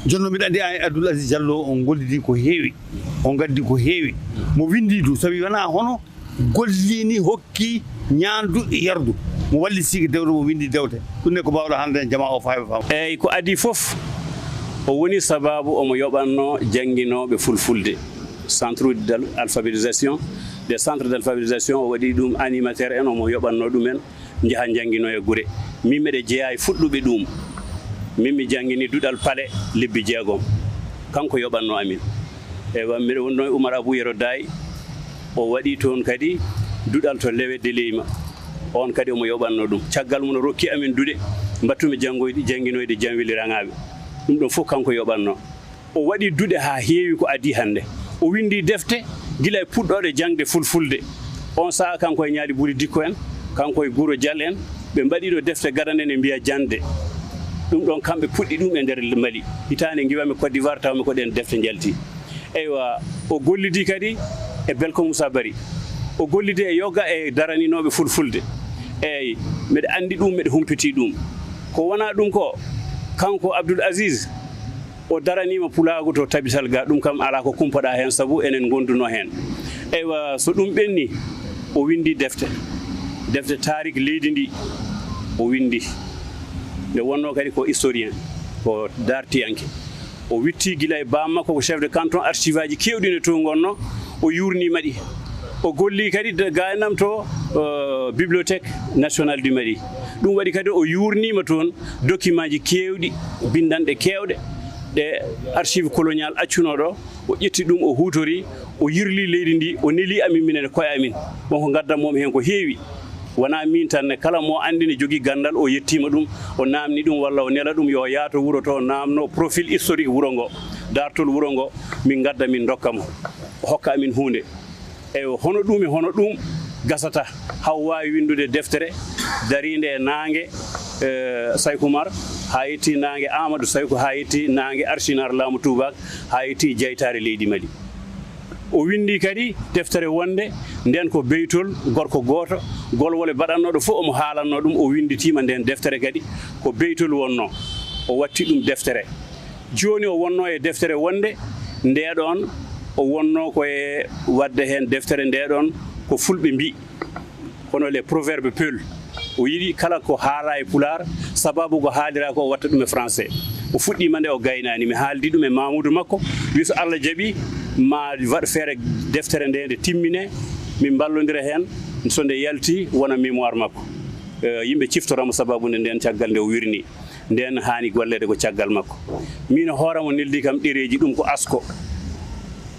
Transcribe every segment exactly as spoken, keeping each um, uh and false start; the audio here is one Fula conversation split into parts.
Jonno mbiɗa anndi an e Abdoul Aziz Diallo on gollidi ko heewi, on ngaddi ko heewi. Mo winndi du, sabi wonaa hono gollini, hokki ñaandu e yardu, mo wallitiki dewte, mo winndi dewte. Ɗum ne ko mbaawɗa haalde en jamaa o faawi faam. Eeyi, ko adii fof, o woni sabaabu omo yoɓatnoo jannginooɓe fulfulde, centre d'alphabétisation. Des centres d'alphabétisation, o waɗi ɗum animateur en, omo yoɓatnoo ɗumen, njaha njannginoya gure. Min mbeɗa jeyaa e fuɗɗuɓe ɗum. Min mi janngini duɗal Pale lebbi jeegom. Kanko yoɓatnoo amin. Ewa, mbeɗa wonnoo e Oumar Abou Yero Daay. O waɗi toon kadi duɗal to Lewe Deleyma. On kadi omo yoɓatnoo ɗum. Caggal mum o rokki amin duɗe, mbaɗtumi janngoyde, jannginoyde Janweli Raŋaaɓe. Ɗum ɗon fof kanko yoɓatnoo. O waɗi duɗe haa heewi ko adii hannde. O winndi defte gila e puɗɗooɗe jaŋde fulfulde. On sahaa kanko e Ñaali Buri Dikko en, kanko e Guro Jal en, ɓe mbaɗiino defte gadane ne mbiya Jannde. Ɗum ɗon kamɓe puɗɗi ɗum e nder Mali. Hitaande ngiwami Côte d'Ivoire tawmi ko ɗeen defte njalti. Eywa, o gollidi kadi e Belko Moussa Bari. O gollidi e yoga e daraninooɓe fulfulde. Eeyi, mbeɗa anndi ɗum, mbeɗa humpitii ɗum. Ko wonaa ɗum ko, kanko Abdoul Aziz, o daraniima pulaagu to Tabital ga, ɗum kam alaa ko kumpaɗaa heen, sabu enen ngondunoo heen. Eywa, so ɗum ɓenni, o winndi defte, defte taarik leydi ndi, o winndi. Nde wonnoo kadi ko historien, ko daartiyanke. O witti gila e baam makko ko chef de canton, archive aji keewɗi ne toon ngonnoo, o yuurniima ɗi. O golli kadi de gaynam to, euh, Bibliothèque Nationale du Mali. Ɗum waɗi kadi o yuurniima toon document ji keewɗi, binndanɗe keewɗe, ɗe archive colonial accunoo ɗo. O ƴetti ɗum, o huutori, o yirli leydi ndi, o neli amin minen e koye amin. Bon, ko ngaddamoomi heen ko heewi. Wonaa miin tan ne, kala mo anndi ne jogii ganndal, o yettiima ɗum, o naamni ɗum walla o nela ɗum yo o yaato wuro to, naamno profil historique wuro ngo, daartol wuro ngo, min ngadda min ndokka mo, o hokka amin huunde. Eywa, hono ɗum e hono ɗum gasata, haa o waawi winndude deftere dariinde e naange, eh, Sayku Umar, haa yetti naange Aamadu Sayku, haa yetti naange Arsinar laamu Tuubaak, haa yetti jeytaare leydi Mali. O winndi kadi deftere wonnde, nden ko beytol, gorko gooto, golwole baɗannooɗo fof omo haalannoo ɗum, o winnditiima nden deftere kadi, ko beytol wonnoo, o watti ɗum deftere. Jooni o wonnoo e deftere wonnde, ndeɗon o wonnoo ko e waɗde heen deftere ndeɗon, ko fulɓe mbii, kono les proverbes peul. O yiɗi kala ko haalaa e pulaar, sababu ko haalira ko o watta ɗum e français. O fuɗɗiima nde o gaynaani. Mi haaldi ɗum e Mamoudou makko, wi so Allah jaɓi, ma waɗ feere deftere nde, nde timmine, min mballondira heen, so nde yalti wona mémoire makko. Eh, yimɓe ciftora mo sababu nde nden caggal nde o wirni. Nden haani golleede ko caggal makko. Miin e hoore am o neldi kam ɗereeji, ɗum ko asko.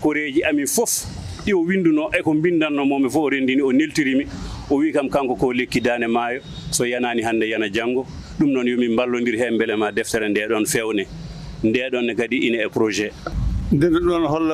Koreeji amin fof ɗi o winndunoo e ko mbinndanno moomi fof o renndini, o neltiri mi. O wi kam kanko ko lekki daande maayo, so yanaani hannde yana janngo. Ɗum noon yo min mballondir heen mbele ma deftere nde ɗon fewne. Nde ɗon ne kadi ine e projet. Nde ɗon holla